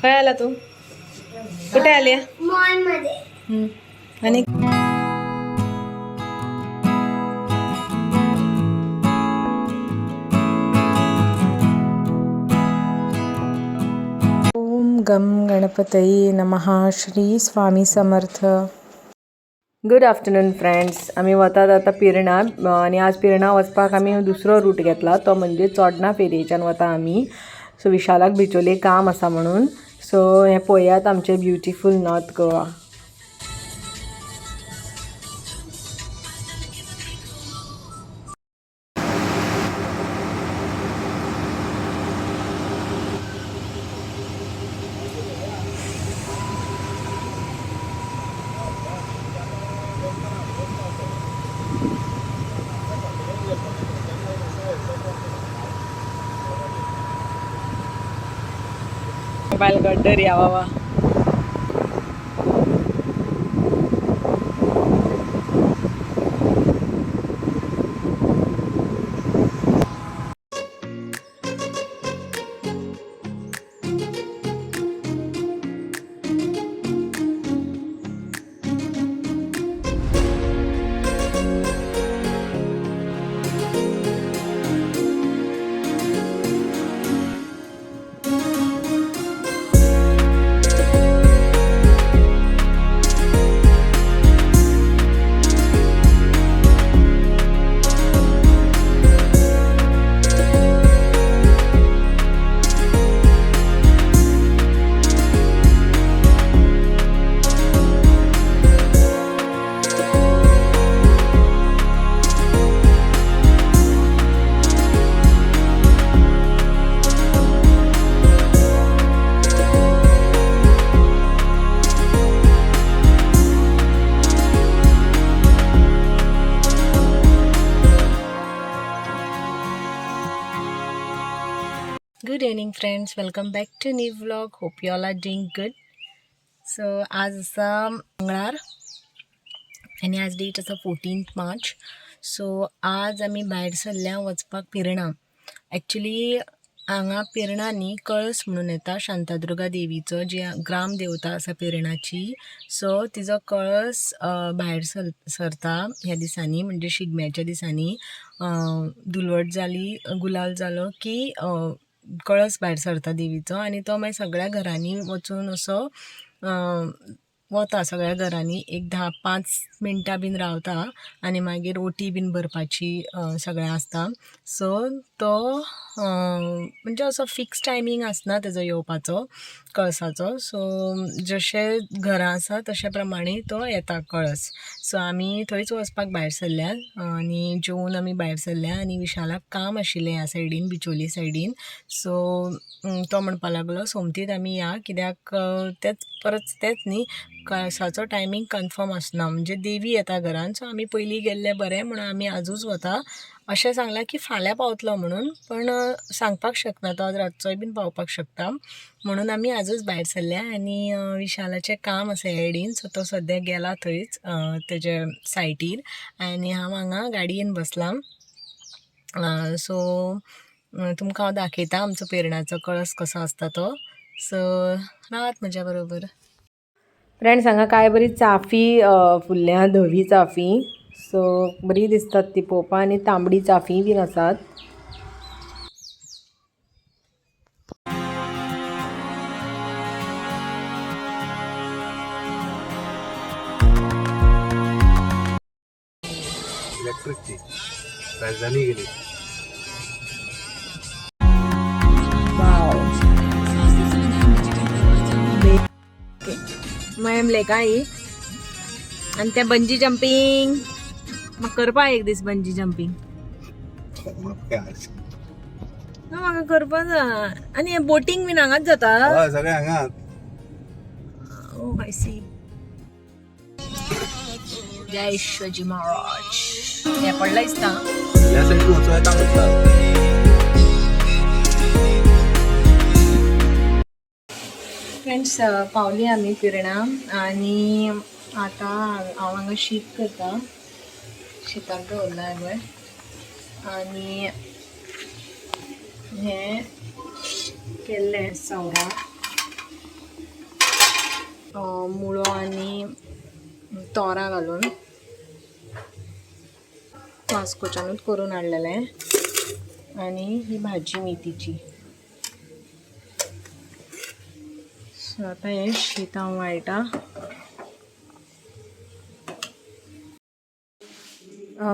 खंय आला तू? कुठे आली? मॉल मध्ये. आणि ओम गम गणपतये नमः. Shri Swami Samarth. Good afternoon friends. आमी वतात आतां पिर्णा आनी आज पिर्णा वचपाक आमी दुसरो रूट घेतला, तो म्हणजे चोडणा फेरयेच्यान वता आमी. सो विशालाक बिचोले काम आसा म्हणून. सो हें पळयात आमचें ब्युटिफूल नॉर्थ गोवा. मोबायल गड्डर या बाबा. Good evening friends, welcome back to new vlog. Hope you all are doing good. So आज आसा मंगळार आनी आज डेट आसा 14 मार्च. सो आज आमी भायर सरल्या वचपाक पिर्णा. एक्चुली हांगा पिर्णा न्ही, कळस म्हणून येता शांतादुर्गा देवीचो, जी ग्राम देवता आसा पिर्णाची. सो तिजो कळस भायर सरता ह्या दिसांनी, म्हणजे शिगम्याच्या दिसांनी. धुलवट जाली, गुलाल जालो की कळस भायर सरता देवीचो आनी तो मागीर सगळ्या घरांनी वचून असो वता. सगळ्या घरांनी एक 10-5 मिनटां बीन रावता आनी मागीर ओटी बीन भरपाची सगळें आसता. सो तो म्हणजे असो फिक्स टायमींग आसना तेजो येवपाचो कळसाचो. सो जशें घरां आसा तशे प्रमाणे तो येता कळस. सो आमी थंयच वचपाक भायर सरल्या आनी जेवन आमी भायर सरल्या. आनी विशालाक काम आशिल्लें ह्या सायडीन, बिचोली सायडीन. सो तो म्हणपा लागलो सोमतीत आमी या, कित्याक तेच परत तेच न्ही, कळसाचो टायमींग कन्फर्म आसना, म्हणजे देवी येता घरान. सो आमी पयलीं गेल्ले बरें म्हणून आमी आजूच वता अशें सांगलां की फाल्यां पावतलो म्हणून, पण सांगपाक शकना, तो आज रातचोय बीन पावपाक शकता म्हणून आमी आजूच भायर सरल्या. आनी विशालाचें काम आसा एडीन, सो तो सद्या गेला थंयच तेजे सायटीर आनी हांव हांगा गाडयेन बसलां. सो तुमकां हांव दाखयता आमचो पेरणाचो कळस कसो आसता तो. सो रावात म्हज्या बरोबर फ्रेंड्स. हांगा काय बरी चाफी फुलल्या, धवी चाफी. सो बरी दिसतात ती पळोवपाक आनी तांबडी चाफी बीन आसात. इलेक्ट्रिकची राजधानी गेली. मयमले काय आनी ते बंजी जंपींग म्हाका करपा एक दीस. बंजी जंपींग म्हाका करपा जाय. आनी हे बोटींग बीन हांगाच जाता? हय, सगळे हांगा. ओ I सी. जय शिवाजी महाराज. हे पडला दिसता. ह्या साईडून वचूं येता म्हटलं. फ्रेंड्स, पावली आमी पिर्णा आनी आतां हांव हांगा शीत करता. शिताक दवरलां हांवें आनी हें केल्लें सवराक. मुळो आनी तोरां घालून वास्कोच्यानूच करून हाडलेलें. आनी ही भाजी मेथीची. सो आतां हें शीत हांव वाळटा.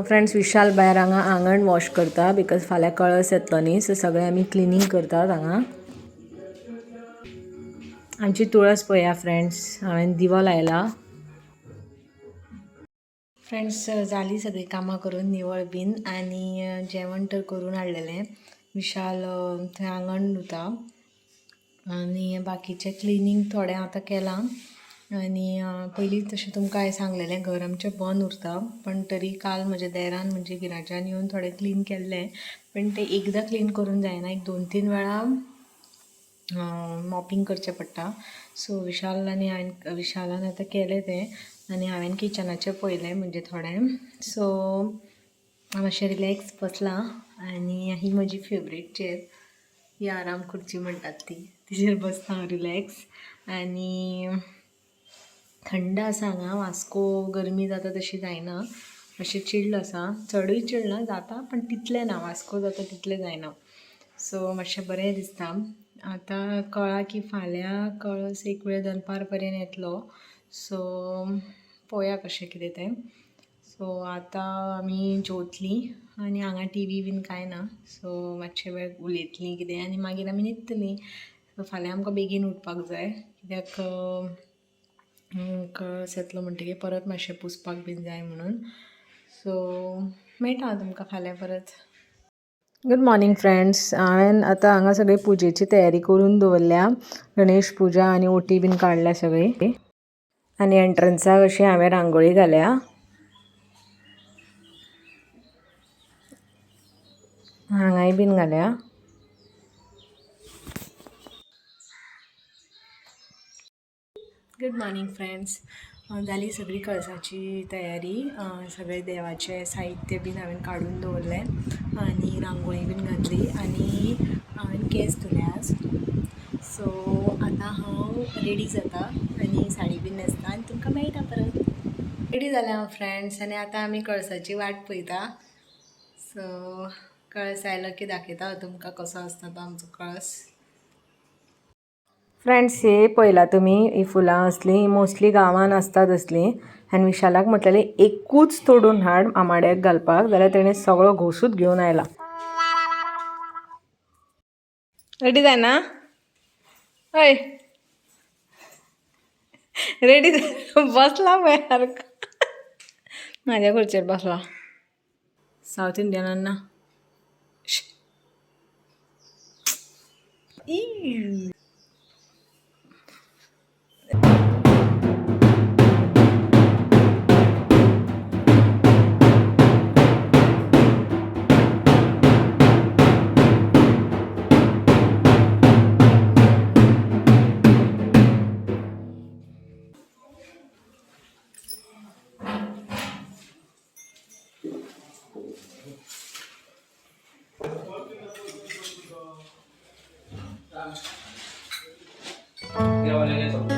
फ्रेंड्स, विशाल भायर हांगा आंगण वॉश करता because फाल्यां कळस येतलो न्ही, सो सगळें आमी क्लिनींग करतात हांगा. आमची तुळस पळया फ्रेंड्स, हांवें दिवो लायला. फ्रेंड्स, जाली सगळीं कामां करून निवळ बीन आनी जेवण तर करून हाडलेलें. विशाल थंय आंगण धुता आनी बाकीचें क्लिनींग थोडें आतां केलां. आनी पयलीं तशें तुमकां हांवें सांगलेलें घर आमचें बंद उरता, पण तरी काल म्हज्या देरान म्हणजे विराजान येवन थोडें क्लीन केल्लें, पण तें एकदां क्लीन करून जायना, एक 2-3 वेळा मॉपिंग करचें पडटा. सो विशाल आनी हांवें विशालान आतां केलें तें आनी हांवें किचनाचें पळयलें म्हणजे थोडें. सो हांव मातशें रिलॅक्स बसलां आनी ही म्हजी फेवरेट चेर, ही आराम खुर्ची म्हणटात ती, तिचेर बसता हांव रिलॅक्स. आनी थंड आसा हांगा, वास्को गरमी जाता तशी जायना, मातशें चिल्ड आसा, चडूय चिल्ड ना जाता पण तितलें ना, वास्को जाता तितलें जायना. सो मातशें बरें दिसता. आतां कळ्ळां की फाल्यां कळस एक वेळ दनपार पर्यंत येतलो, सो पळोवया कशें कितें तें. सो आतां आमी जेवतलीं आनी हांगा टी व्ही बीन कांय ना, सो मातशे वेळ उलयतलीं कितें आनी मागीर आमी न्हिदतलीं. सो फाल्यां आमकां बेगीन उठपाक जाय कित्याक कळस येतलो म्हणटकीर परत मातशें पुसपाक बीन जाय म्हणून. सो मेळटा तुमकां फाल्यां परत. गुड मॉर्निंग फ्रेंड्स, हांवें आतां हांगा सगळी पुजेची तयारी करून दवरल्या. गणेश पुजा आनी ओटी बीन काडल्या सगळी आनी एंट्रन्साक अशी हांवें रांगोळी घाल्या. हांगाय बीन घाल्या. गुड मॉर्निंग फ्रेंड्स, जाली सगळी कळसाची तयारी, सगळे देवाचें साहित्य बीन हांवें काडून दवरलें आनी रांगोळी बीन घातली आनी हांवें केंस धुले आज. सो आतां हांव रेडी जाता आनी साडी बीन न्हेसता आनी तुमकां मेळटा परत. रेडी जालें हांव फ्रेंड्स आनी आतां आमी कळसाची वाट पळयता. सो कळस आयलो की दाखयता हांव तुमकां कसो आसता तो आमचो कळस. फ्रेंड्स, हे पळयला तुमी ही फुलां असलीं मोस्टली गांवान आसतात असलीं. आनी विशालाक म्हटलेलें एकूच तोडून हाड आमाड्याक घालपाक, जाल्यार तेणें सगळो घोसूच घेवन आयला. रेडी जायना? हय रेडी बसला पळय सारको म्हाज्या खुर्चेर बसला. सावथ इंडियनान ना. गणेश पूजा.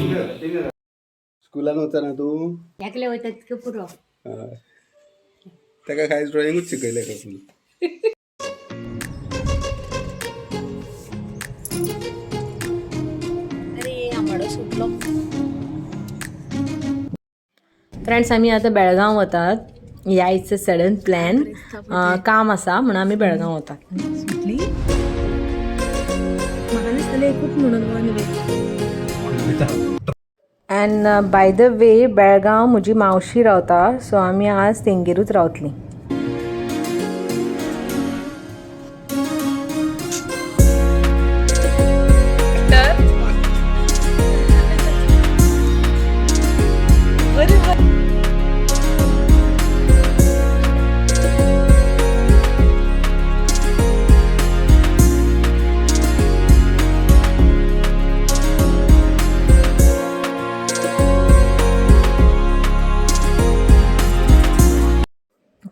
स्कुलान वचना तूं? एकले वयता तितकें पुरो. हय. ताका काय ड्रॉइंगूच शिकयलें का फूल. अरे, आंबाडो सुटलो. फ्रेंड्स, आमी आतां बेळगांव वतात. या it's a sudden plan. काम आसा म्हणून आमी बेळगांव वतात. सुटली, म्हाका दिसतलें एकूच म्हणून one way. And by the way, Belgaum म्हजी मावशी रावता, सो आमी आज तेंगेरूच रावतलीं.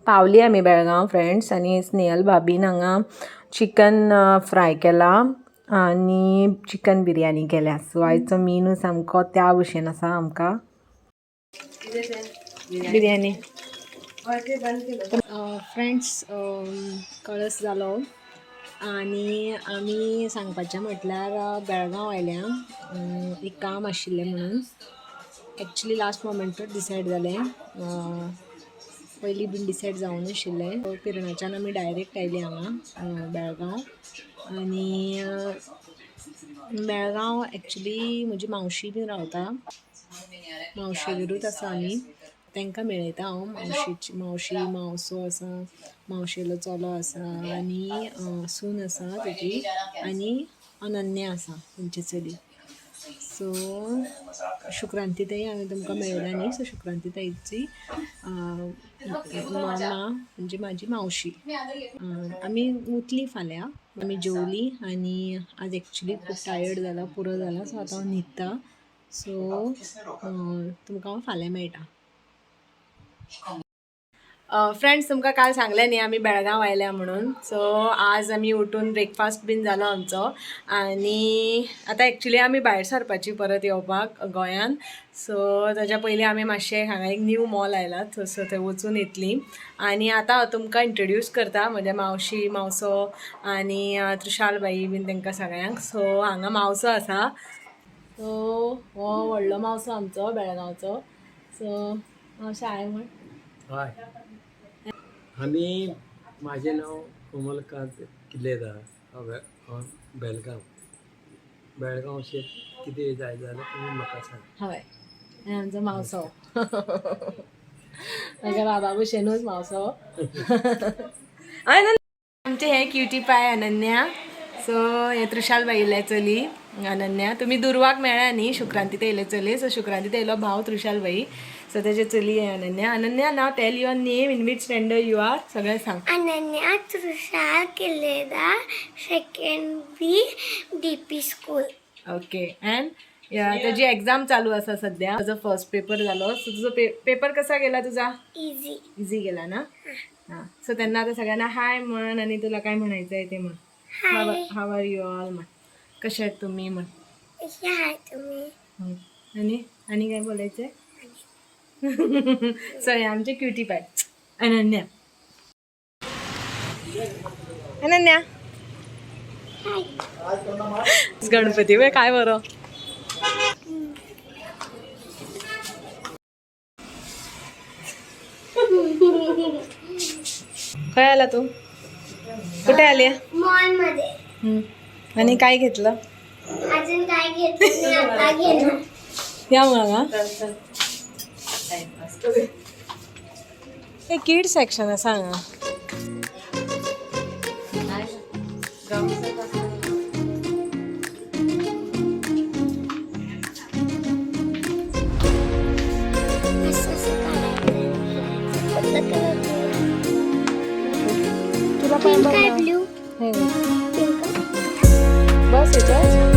पावली आमी बेळगांव फ्रेंड्स, आनी स्नेहल भाबीन हांगा चिकन फ्राय केला आनी चिकन बिरयानी केल्या. सो आयचो मेनू सामको त्या भशेन आसा आमकां. बिरयानी. फ्रेंड्स, कळस जालो आनी आमी सांगपाचें म्हटल्यार बेळगांव आयल्या एक काम आशिल्लें म्हणून. एक्चुली लास्ट मोमेंटूच डिसायड जालें, पयलीं बीन डिसायड जावं नाशिल्लें. पिरणाच्यान आमी डायरेक्ट आयली हांगा बेळगांव. आनी बेळगांव एक्चुली म्हजी मावशी बीन रावता, मावशेगेरूच आसा आमी. तांकां मेळयता हांव. मावशेची, मावशी, मावसो आसा, मावशेलो चलो आसा आनी सून आसा तेजी आनी अनन्या आसा तेंची चली. सो शुक्रांती ताई हांवें तुमकां मेळयला न्ही, सो शुक्रांती ताईची मामा म्हणजे म्हाजी मावशी. आमी वतली फाल्यां. आमी जेवली आनी आज एक्चुली खूब टायर्ड जाला, पुरो जाला. सो आतां हांव न्हिदता. सो तुमकां हांव फाल्यां मेळटा. फ्रेंड्स, तुमकां काल सांगलें न्ही आमी बेळगांव आयल्या म्हणून. सो आज आमी उठून ब्रेकफास्ट बीन जालो आमचो आनी आतां एक्चुली आमी भायर सरपाची परत येवपाक गोंयान. सो ताच्या पयलीं आमी मातशें हांगा एक न्यू मॉल आयला, सो थंय वचून येतलीं. आनी आतां हांव तुमकां इंट्रोड्यूस करता म्हज्या मावशी, मावसो आनी त्रिशाल बाई बीन तांकां सगळ्यांक. सो हांगा मावसो आसा. सो हो व्हडलो मावसो आमचो बेळगांवचो. सो मावशे, हाय म्हण. हय, आमी, म्हाजें नांव कमलकांत किल्लेदार. हांव बेलगांव, बेळगांवचें कितें जाय जाल्यार तुमी म्हाका सांग. हय, आनी आमचो मावसो, म्हाज्या बाबा भशेनूच मावसो. अनन्या आमचें हें क्युटी पाय अनन्या. सो हें त्रिशाल बाईलें चली अनन्या. तुमी दुर्वाक मेळ्ळा न्ही, शुक्रांती ताईलें चली. सो शुक्रांती ताईलो भाव त्रिशाल बाई, सो तेजें चली हें अनन्या. अनन्या, नाव tell your name, in which standard you are, सगळें सांग. Ananya Tushar Killedar, second B, D P school. Okay, and त्याची एक्झाम चालू आसा सध्या. तुजो फर्स्ट पेपर जालो. सो तुजो पेपर कसा गेला तुझा? इझी. इझी गेला ना? हां, सो त्यांना आता सगळ्यांना हाय म्हण आणि तुला काय म्हणायचं आहे ते म्हण. हाय. हाव आर you all म्हण, कसे आहेत तुम्ही म्हण. कसे आहे तुम्ही? हं. आणि आणि काय बोलायचं आहे? सो हे आमचे क्युटी पाय अनन्या. अनन्या, गणपती वे काय बरं. काय आला तू? कुठे आली? मॉलमध्ये. आणि काय घेतलं? अजून काय घेतलं नाही, आता घेणार. या मग. हे किड सेक्शन आसा हांगा. असं असं काढायचं. कुठला कलर? तुला पिंक आहे, ब्ल्यू. हे. पिंक. बस येतच.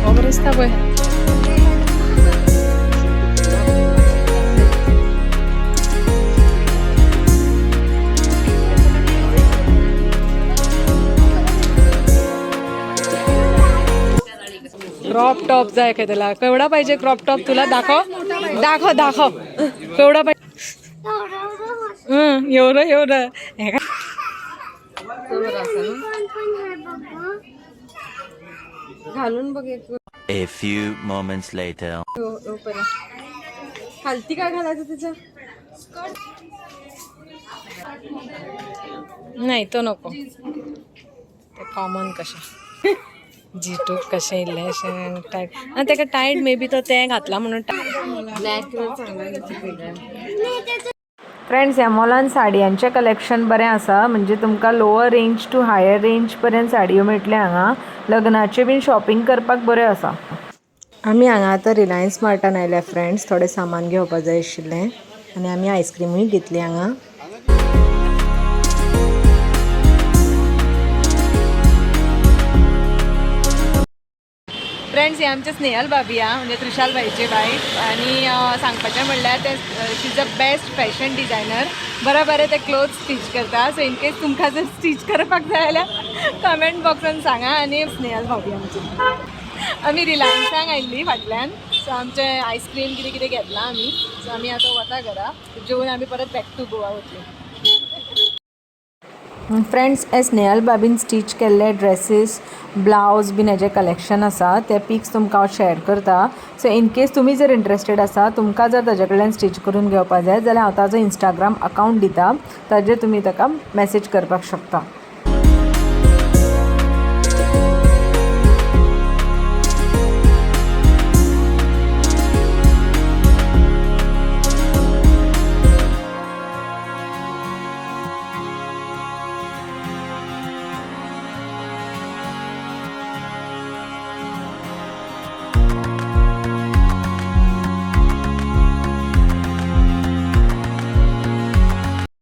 हो, बरं दिसता पळय. क्रॉप टॉप जाय काय त्याला? केवढा पाहिजे क्रॉप टॉप तुला? दाखव दाखव दाखव, केवढा पाहिजे? एवढं एवढं हे का? कोण पण आहे बघ. घालून बघ एक. A few moments later. खालती काय घालायचं तिचं? नाही, तो नको. ते कॉमन कशें जिटूक कशें इल्लेशें टायट आनी ताका टायट मे बी तो तें घातला म्हणून. ब्लॅक कलर चांगला. नाही त्याचं. फ्रेंड्स, ह्या मॉलान साडयांचें कलेक्शन बरें आसा. म्हणजे तुमकां lower range to higher range पर्यंत साडयो मेळटल्यो हांगा. लग्नाचें बीन शॉपिंग करपाक बऱ्यो आसा. आमी हांगा आतां रिलायन्स मार्टान आयल्या फ्रेंड्स. थोडें सामान घेवपा जाय आशिल्लें आनी आमी आयस्क्रिमूय घेतली हांगा. फ्रेंड्स, हे आमचे स्नेहल भाभी आहा, म्हणजे त्रिशाल भाईचे वायफ. आनी सांगपाचें म्हणल्यार ते she is a best fashion designer. बरें बरें ते क्लोथ स्टिच करता. सो इन केस तुमकां जर स्टिच करपाक जाय जाल्यार कमेंट बॉक्सान सांगा. आनी स्नेहल भाभी आमची. आमी रिलायन्साक आयिल्ली फाटल्यान. सो आमचें आयस्क्रीम कितें कितें घेतलां आमी. सो आमी आतां वता घरा जेवन आमी परत बॅक टू गोवा वतली. फ्रेंड्स, हे स्नेहल बाबीन स्टीच केल्ले ड्रेसीस, ब्लावज बीन हेजे कलेक्शन आसा. ते पिक्स तुमकां हांव शेअर करता. सो इन केस तुमी जर इंट्रस्टेड आसा, तुमकां जर ताजे कडल्यान स्टीच करून घेवपा जाय जाल्यार हांव ताजो इंस्टाग्राम अकावंट दिता. ताजेर तुमी ताका मॅसेज करपाक शकता.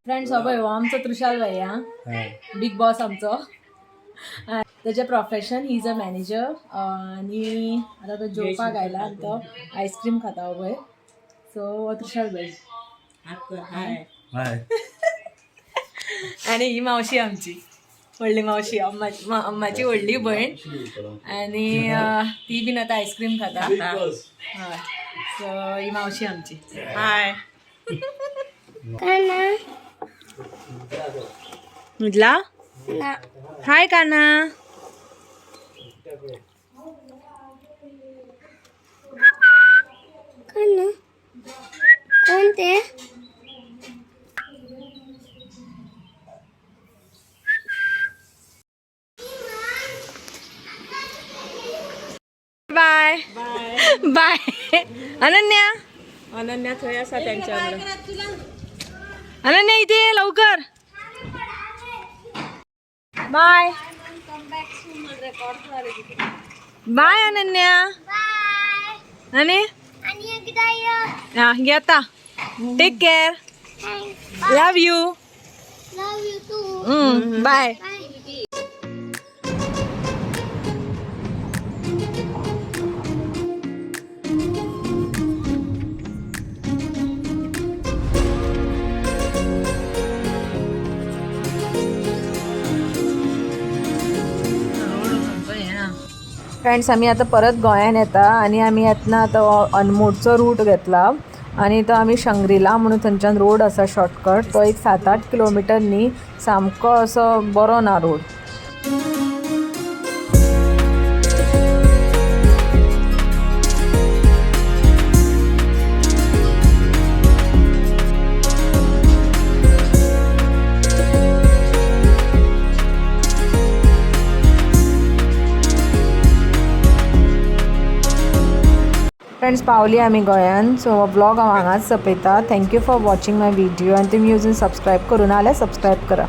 फ्रेंड्स, हो पळय, हो आमचो त्रिशाल भाई आ, बिग बॉस आमचो. त्याचे profession he is a manager. आणि आता तो जेवपाक आयला आनी तो आयस्क्रीम खाता हो पळय. सो हो त्रिशाल भाई. हाय. आणि ही मावशी आमची, व्हडली मावशी, अम्माची अम्माची व्हडली भयण. आणि ती बीन आतां आयस्क्रीम खाता. हय, सो ही मावशी आमची. हाय. काना. न्हिदला? ना. हाय काना. काना कोण ते? बाय बाय अनन्या. अनन्या थंय आसा त्यांच्या. अनन्या, इथे ये लवकर. Bye bye Ananya. Bye. आणि आणि एकदा ये. हा, येता. Take care. Thanks. Love you. Love you too. Bye. Bye. Friends, आमी आतां परत गोंयान येता आनी आमी येतना आतां अनमोडचो रूट घेतला आनी तो आमी शंग्रिला म्हणून थंयच्यान रोड आसा शॉर्टकट. तो एक 7-8 किलोमिटर न्ही, सामको असो बरो ना रोड. फ्रेंड्स, पावली आमी गोंयान. सो हो व्लॉग हांव हांगाच सोंपयता. Thank you for watching my video. आनी तुमी अजून सबस्क्रायब करूं ना जाल्यार सबस्क्रायब करा.